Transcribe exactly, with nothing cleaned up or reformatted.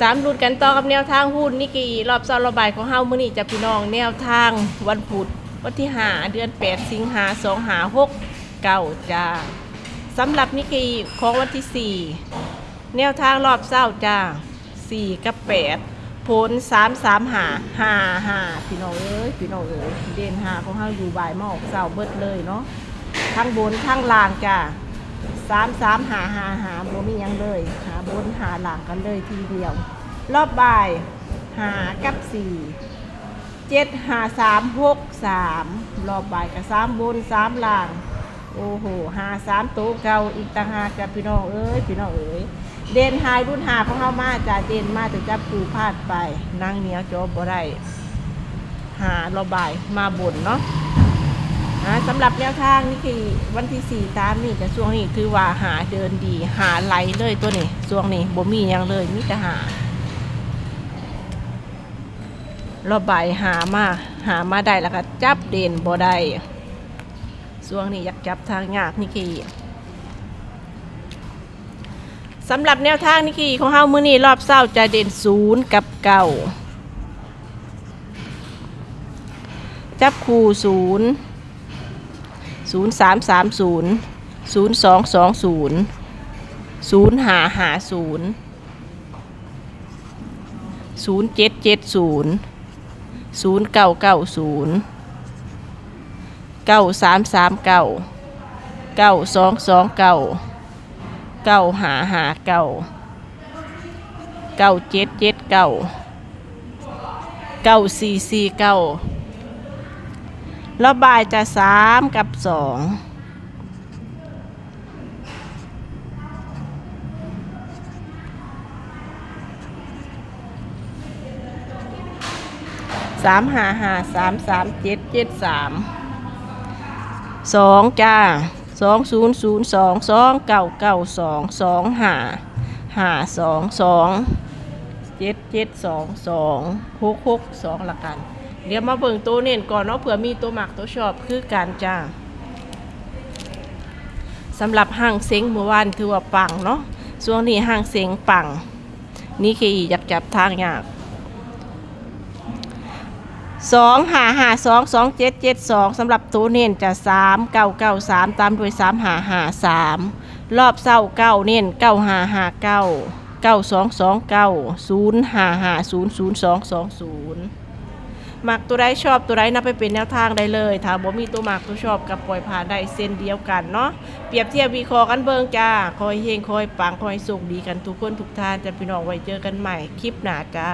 ตามลุ้นกันต่อกับแนวทางหุ้นนิกเกอิรอบเช้ารอบบ่ายของเฮามื้อนี้จ้ะพี่น้อง แนวทางวันพุธวันที่ห้าเดือนแปดสิงหาสองห้าหกเก้าจ้า สำหรับนิกเกอิของวันที่สี่แนวทางรอบเช้าจ้า สี่กับแปด ผลสามสามห้า ห้าห้า พี่น้องเอ้ย พี่น้องเอ้ย เด่นห้าของเฮาอยู่บ่ายมาออกเช้าเบิดเลยเนาะ ทั้งบนทั้งล่างจ้า สามสามห้าห้าห้า บ่มีหยังเลย หาบนหาล่างกันเลยทีเดียว รอบบ่าย ห้ากับสี่ เจ็ดห้าสามหกสาม รอบบ่ายก็สามบนสามล่าง โอ้โห ห้าสามโตเก่าอีกต่างหากจ้ะพี่น้องเอ้ย พี่น้องเอ้ย เด่นห้ารุ่นห้าของเฮามาจ้ะ เด่นมาแต่จับคู่พลาดไป นั่งเหนียวจอบ่ได้ ห้าระบายมาบนเนาะ อ่า สำหรับแนวทางนี่คือวันที่สี่ตามนี่จ้ะ ช่วงนี้ถือว่าห้าเดินดี ห้าไหลเลยตัวนี้ ช่วงนี้บ่มีหยังเลย มีแต่ห้า ระบายห้ามา ห้ามาได้แล้วก็จับเด่นบ่ได้ ช่วงนี้อยากจับทางยากนิกเกอิ สำหรับแนวทางนิกเกอิของเฮามื้อนี้รอบเช้าจะเด่นศูนย์กับเก้า จับคู่ศูนย์ ศูนย์สามสามศูนย์ ศูนย์สองสองศูนย์ ศูนย์ห้าห้าศูนย์ ศูนย์เจ็ดเจ็ดศูนย์ ศูนย์เก้าเก้าศูนย์ เก้าสามสามเก้า เก้าสองสองเก้า เก้าห้าห้าเก้า เก้าเจ็ดเจ็ดเก้า เก้าสี่สี่เก้า ระบายจะสามกับสอง สามห้าห้า สามสามเจ็ดเจ็ดสาม สองจ้า สองศูนย์ศูนย์สอง สองเก้าเก้าสอง สองห้าห้าสอง สองเจ็ดเจ็ดสอง สองหกหกสอง ละกัน เดี๋ยวมาเบิ่งตัวเน้นก่อนเนาะ เผื่อมีตัวมักตัวชอบคือกันจ้า สำหรับห้างเซ็งเมื่อวานถือว่าปังเนาะ ช่วงนี้ห้างเซ็งปัง นิกเกอิอยากจับทางยาก สองห้าห้าสอง สองเจ็ดเจ็ดสอง สำหรับตัวเน้นจะสามเก้าเก้าสาม ตามด้วยสามห้าห้าสาม รอบเช้าเก้าเน้นเก้าห้าห้าเก้า เก้าสองสองเก้า ศูนย์ห้าห้าศูนย์ ศูนย์สองสองศูนย์ มักตัวใดชอบตัวใดนำไปเป็นแนวทางได้เลย ถ้าบ่มีตัวมักตัวชอบกับปล่อยผ่านได้เช่นเดียวกันเนาะ เปรียบเทียบวิเคราะห์กันเบิ่งจ้า ขอให้เฮง ขอให้ปัง ขอให้โชคดีกันทุกคนทุกท่านจ้ะพี่น้อง ไว้เจอกันใหม่คลิปหน้าจ้า